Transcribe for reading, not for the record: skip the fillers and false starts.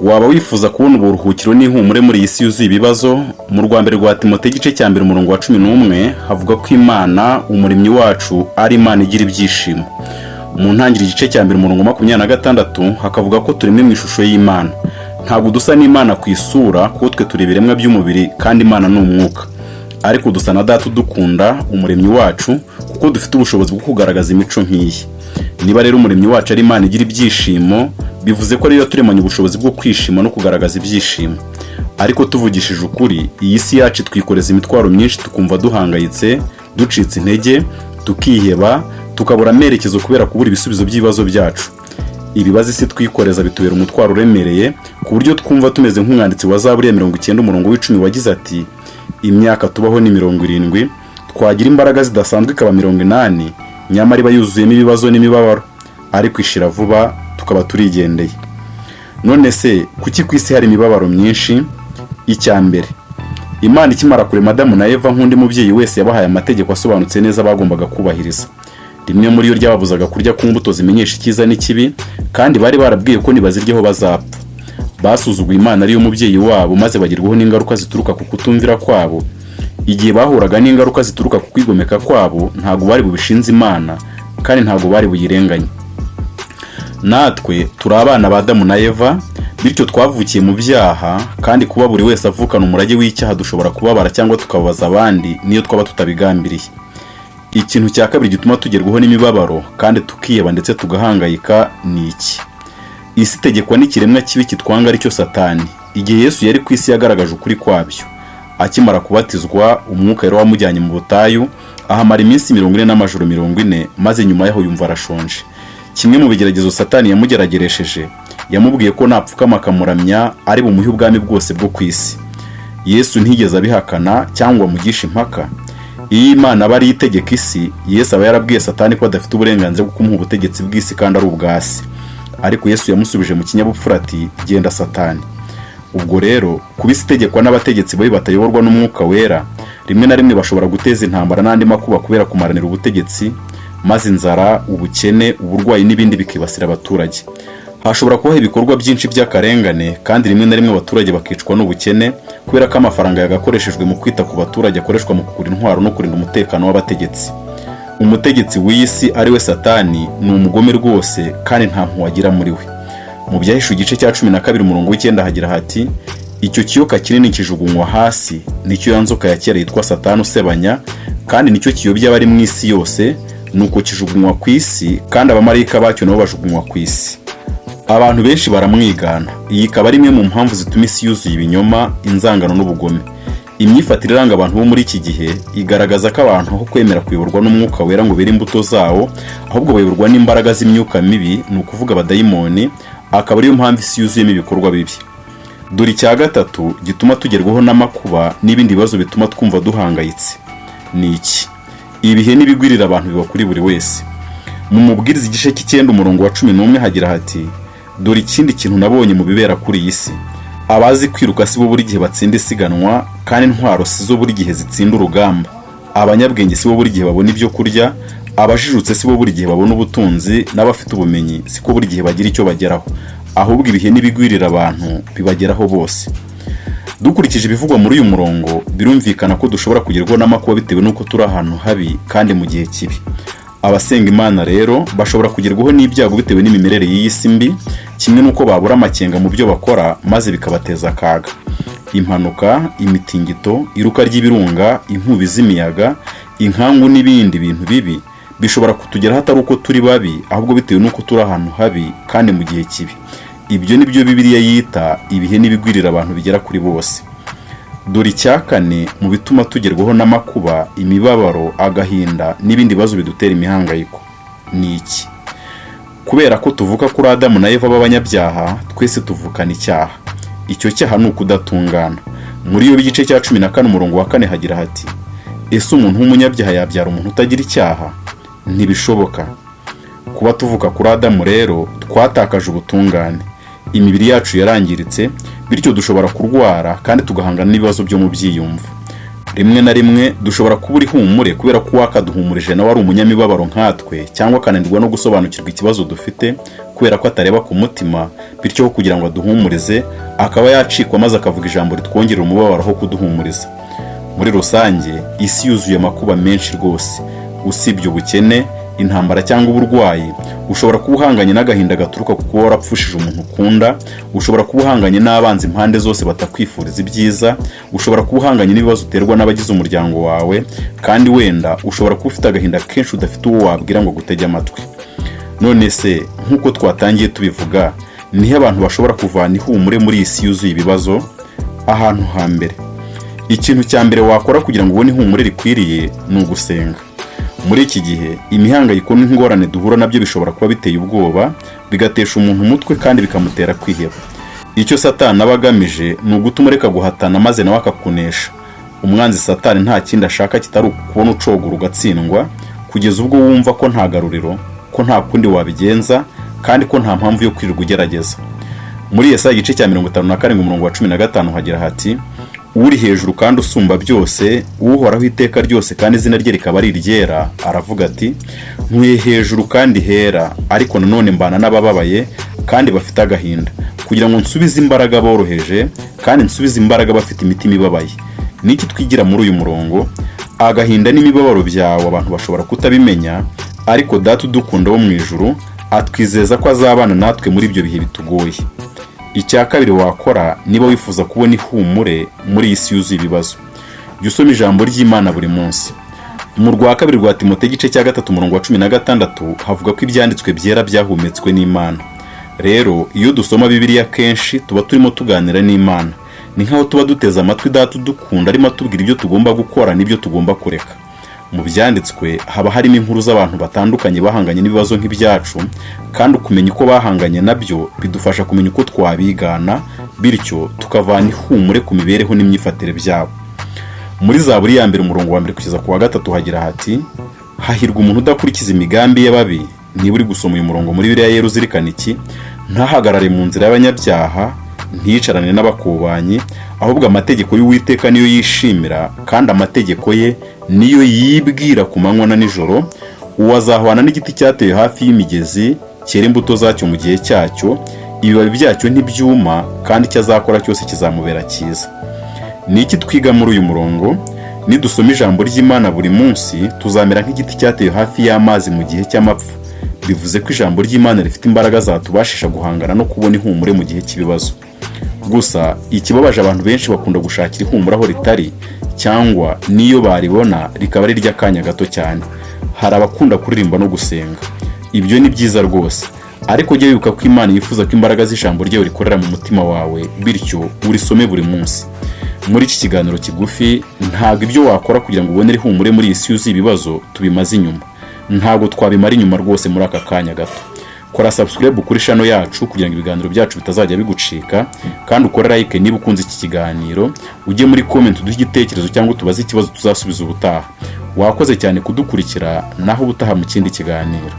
Waba wifuza kubona uburuhukiro n'ihumure muri iyi si yuzuye ibibazo? Mu rwa mbere rwa Timote, igice cya mbere, umurongo wa 11, havuga ko Imana Umuremyi wacu ari Imana igira ibyishimo. Mu Ntangiriro, igice cya mbere, umurongo wa 26, hakavuga ko turemwe mu ishusho y'Imana. Ntabwo dusa n'Imana ku isura, kuko twe turi ibiremwa by'umubiri kandi Imana ni umwuka, ariko dusa na Data udukunda, Umuremyi wacu, kuko dufite ubushobozi bwo kugaragaza imico nk'iyi. Niba rero Umuremyi wacu ari Imana igira ibyishimo, bivuze ko ariyo yaturemanye ubushobozi bwo kwishima no kugaragaza ibyishimo. Ariko tuvugishije ukuri, iyi si yacu twikoreza imitwaro myinshi, tukumva duhangayitse, ducitse intege, tukiheba, tukabura amerekezo kubera kubura ibisubizo by'ibibazo byacu. Ibibazo isi twikoreza bitubera umutwaro uremereye, ku buryo twumva tumeze nk'umwanditsi wa Zaburi ya 90, umurongo wa 10, wagize ati: "Imyaka tubaho ni 70, twagira imbaraga zidasanzwe ikaba 80, nyamara iba yuzuyemo ibibazo n'imibabaro, ariko ishira vuba tukaba turigendeye." None se kuki ku isi hari imibabaro myinshi? Icya mbere, Imana ikimara kurema Adamu na Eva, nk'undi mubyeyi wese, yabahaye amategeko asobanutse neza bagombaga kubahiriza. Rimwe muri yo ryababuzaga kurya ku mbuto zimenyesha icyiza n'ikibi, kandi bari barabwiye ko nibaziryaho bazapfa. Basuzuguye Imana ariyo mubyeyi wabo, maze bagerwaho n'ingaruka zituruka ku kutumvira kwabo. Igihe bahuraga n'ingaruka zituruka ku kwigomeka kwabo, ntabwo bari bubishinze Imana kandi ntabwo bari buyirenganye. Natwe turi abana ba Adamu na Eva, bityo twavukiye mu byaha, kandi kuba buri wese avukana umurage w'icyaha, dushobora kubabara cyangwa tukababaza abandi niyo twaba tutabigambiriye. Ikintu cya kabiri gituma tugerwaho n'imibabaro kandi tukiheba ndetse tugahangayika ni iki: isi itegekwa n'ikiremwa kibi kitwanga, aricyo Satani. Igihe Yesu yari ku isi, yagaragaje ukuri kwabyo. Akimara kubatizwa, Umwuka yari wamujyanye mu butayu, ahamara iminsi 40 n'amajoro 40, maze nyuma yaho yumva arashonje. Kimwe mu bigeragezo Satani yamugerageresheje, yamubwiye ko napfukama akamuramya ari bumuhe ubwami bwose bwo ku isi. Yesu ntiyigeze abihakana cyangwa amugishe impaka. Iyo Imana aba ariyo itegeka isi, Yesu aba yarabwiye Satani ko adafite uburenganzira bwo kumuha ubutegetsi bw'isi kandi ari ubwa Se. Ariko Yesu yamusubije mu kinyabupfura ati: "Genda, Satani." Ubwo rero kuba isi itegekwa n'abategetsi babi batayoborwa n'Umwuka Wera, rimwe na rimwe bashobora guteza intambara n'andi makuba kubera kumaranira ubutegetsi, maze inzara, ubukene, uburwayi n'ibindi bikibasira abaturage. Hashobora kubaho ibikorwa byinshi by'akarengane, kandi rimwe na rimwe abaturage bakicwa n'ubukene, kubera ko amafaranga yagakoreshejwe mu kwita ku baturage akoreshwa mu kugura intwaro no kurinda umutekano w'abategetsi. Umutegetsi w'iyi si, ari we Satani, ni umugome rwose kandi nta mpuhwe agira muri we. Mu Byahishuwe, igice cya 12, umurongo wa 9, hagira hati: "Icyo kiyoka kinini kijugunywa hasi, nicyo ya nzoka ya kera yitwa Satani usebanya, kandi nicyo kiyobya abari mu isi yose. Nuko kijugunywa ku isi, kandi abamarayika bacyo nabo bajugunywa ku isi." Abantu benshi baramwigana. Iyi ikaba ari imwe mu mpamvu zituma isi yuzuye ibinyoma, inzangano n'ubugome. Imyifatire iranga abantu bo muri iki gihe igaragaza ko abantu, aho kwemera kuyoborwa n'Umwuka Wera ngo bere imbuto zawo, ahubwo bayoborwa n'imbaraga z'imyuka mibi, ni ukuvuga abadayimoni, akaba ariyo mpamvu isi yuzuyemo ibikorwa bibi. Dore icya gatatu gituma tugerwaho n'amakuba n'ibindi bibazo bituma twumva duhangayitse ni iki: ibihe n'ibigwirira abantu biba kuri buri wese. Mu Mubwiriza, igice cy'icyenda, umurongo wa 11, hagira hati: "Dore ikindi kintu nabonye mu bibera kuri iyi si: abazi kwiruka si bo buri gihe batsinda isiganwa, kandi intwaro si zo buri gihe zitsinda urugamba. Abanyabwenge si bo buri gihe babona ibyo kurya, abajijutse si bo buri gihe babona ubutunzi, n'abafite ubumenyi si ko buri gihe bagira icyo bageraho. Ahubwo ibihe n'ibigwirira abantu bibageraho bose." Dukurikije ibivugwa muri uyu murongo, birumvikana ko dushobora kugerwaho n'amakuba bitewe n'uko turi ahantu habi kandi mu gihe kibi. Abasenga Imana rero bashobora kugerwaho n'ibyago bitewe n'imimerere y'iyi si mbi, kimwe n'uko babura amakenga mu byo bakora maze bikabateza akaga. Impanuka, imitingito, iruka ry'ibirunga, inkubi z'imiyaga, inkangu n'ibindi bintu bibi bishobora kutugeraho atari uko turi babi, ahubwo bitewe n'uko turi ahantu habi kandi mu gihe kibi. Ibyo ni byo Bibiliya yita ibihe n'ibigwirira abantu bigera kuri bose. Dore icya kane mu bituma tugerwaho n'amakuba, imibabaro, agahinda n'ibindi bibazo bidutera imihangayiko ni iki: kubera ko tuvuka kuri Adamu na Eva b'abanyabyaha, twese tuvukana icyaha. Icyo cyaha ni ukudatungana. Muri Yobu, igice cya 14, umurongo wa 4, hagira hati: "Ese umuntu w'umunyabyaha yabyara umuntu utagira icyaha? Ntibishoboka." Kuba tuvuka kuri Adamu rero, twatakaje ubutungane, imibiri yacu yarangiritse, bityo dushobora kurwara kandi tugahangana n'ibibazo byo mu byiyumvo. Rimwe na rimwe dushobora kubura ihumure kubera ko uwakaduhumurije nawe ari umunyamibabaro nkatwe, cyangwa akananirwa no gusobanukirwa ikibazo dufite kubera ko atareba ku mutima, bityo aho kugira ngo aduhumurize akaba yacikwa maze akavuga ijambo ritwongerera umubabaro aho kuduhumuriza. Muri rusange isi yuzuye amakuba menshi rwose. Usibye ubukene, intambara cyangwa uburwayi, ushobora kuba uhanganye n'agahinda gaturuka ku kuba warapfushije umuntu ukunda, ushobora kuba uhanganye n'abanzi impande zose batakwifuriza ibyiza, ushobora kuba uhanganye n'ibibazo uterwa n'abagize umuryango wawe, kandi wenda ushobora kuba ufite agahinda kenshi udafite uwo wabwira ngo agutege amatwi. None se nk'uko twatangiye tubivuga, nihe abantu bashobora kuvana ihumure muri iyi si yuzuye ibibazo? Ahantu hambere, ikintu cya mbere wakora kugira ngo ubone ihumure rikwiriye ni ugusenga. Muri iki gihe imihangayiko n'ingorane duhura nabyo bishobora kuba biteye ubwoba, bigatesha umuntu umutwe kandi bikamutera kwiheba. Icyo Satani aba agamije ni ugutuma ureka guhatana maze nawe akakunesha. Umwanzi Satani nta kindi ashaka kitari ukubona ucogora ugatsindwa, kugeza ubwo wumva ko nta garuriro, ko nta kundi wabigenza, kandi ko nta mpamvu yo kwirirwa ugerageza. Muri Yesaya igice cya 57 umurongo wa 15 hagira hati: "Uri hejuru kandi usumba byose, Uhoraho iteka ryose kandi izina rye rikaba ari iryera, aravuga ati: Ntuye hejuru kandi hera, ariko nanone mbana n'abababaye kandi bafite agahinda, kugira ngo nsubize imbaraga boroheje kandi nsubize imbaraga bafite imitima ibabaye." Niki twigira muri uyu murongo? Agahinda n'imibabaro byawe abantu bashobora kutabimenya, ariko Data udukunda wo mu ijuru atwizeza ko azabana natwe muri ibyo bihe bitugoye. Icya kabiri wakora niba wifuza kubona ihumure muri iyi si yuzuye ibibazo, jya usoma ijambo ry'Imana buri munsi. Mu rwa kabiri rwa Timote igice cya 3 umurongo wa 16 havuga ko ibyanditswe byera byahumetswe n'Imana. Rero iyo dusoma Bibiliya kenshi tuba turimo tuganira n'Imana. Ni nk'aho tuba duteze amatwi Data udukunda arimo atubwira ibyo tugomba gukora n'ibyo tugomba kureka. Mu byanditswe haba harimo inkuru z'abantu batandukanye bahanganye n'ibibazo nk'ibyacu, kandi ukumenya uko bahanganye nabyo bidufasha kumenya uko twabigana, bityo tukavana ihumure ku mibereho n'imyifatire byabo. Muri Zaburi ya 1 umurongo wa 1 kugeza ku wa 3 hagira hati: "Hahirwa umuntu udakurikiza imigambi y'ababi." Niba uri gusoma uyu murongo muri Bibiliya Yera, uzirikana iki? "Ntahagarare mu nzira y'abanyabyaha, ntiyicarane n'abakobanyi. Ahubwo amategeko y'Uwiteka niyo yishimira, kandi amategeko ye niyo yibwira ku manywa na nijoro. Uwo azahwana n'igiti cyatewe hafi y'imigezi, cyera imbuto zacyo mu gihe cyacyo, ibibabi byacyo ntibyuma, kandi icyo azakora cyose kizamubera cyiza." Ni iki twiga muri uyu murongo? Nidusoma ijambo ry'Imana buri munsi, tuzamera nk'igiti cyatewe hafi y'amazi mu gihe cy'amapfa. Bivuze ko ijambo ry'Imana rifite imbaraga zatubashisha guhangana no kubona ihumure mu gihe cy'ibibazo. Gusa ikibabaje, abantu benshi bakunda gushakira ihumure aho ritari, cyangwa n'iyo baribona rikaba ari iry'akanya gato cyane. Hari abakunda kuririmba no gusenga, ibyo ni byiza rwose, ariko jya wibuka ko Imana yifuza ko imbaraga z'ijambo ryayo rikorera mu mutima wawe, bityo urisome buri munsi. Muri iki kiganiro kigufi, ntabwo ibyo wakora kugira ngo ubone ihumure muri iyi si yuzuye ibibazo tubimaze inyuma, ntabwo twabimara inyuma rwose muri aka kanya gato. Kora subscribe kuri channel yacu kugira ngo ibiganiro byacu bitazajya bigucika, kandi ukore like niba ukunze iki kiganiro. Ujye muri comment uduhe igitekerezo cyangwa utubaze ikibazo tuzasubiza ubutaha. Wakoze cyane kudukurikira, naho ubutaha mu kindi kiganiro.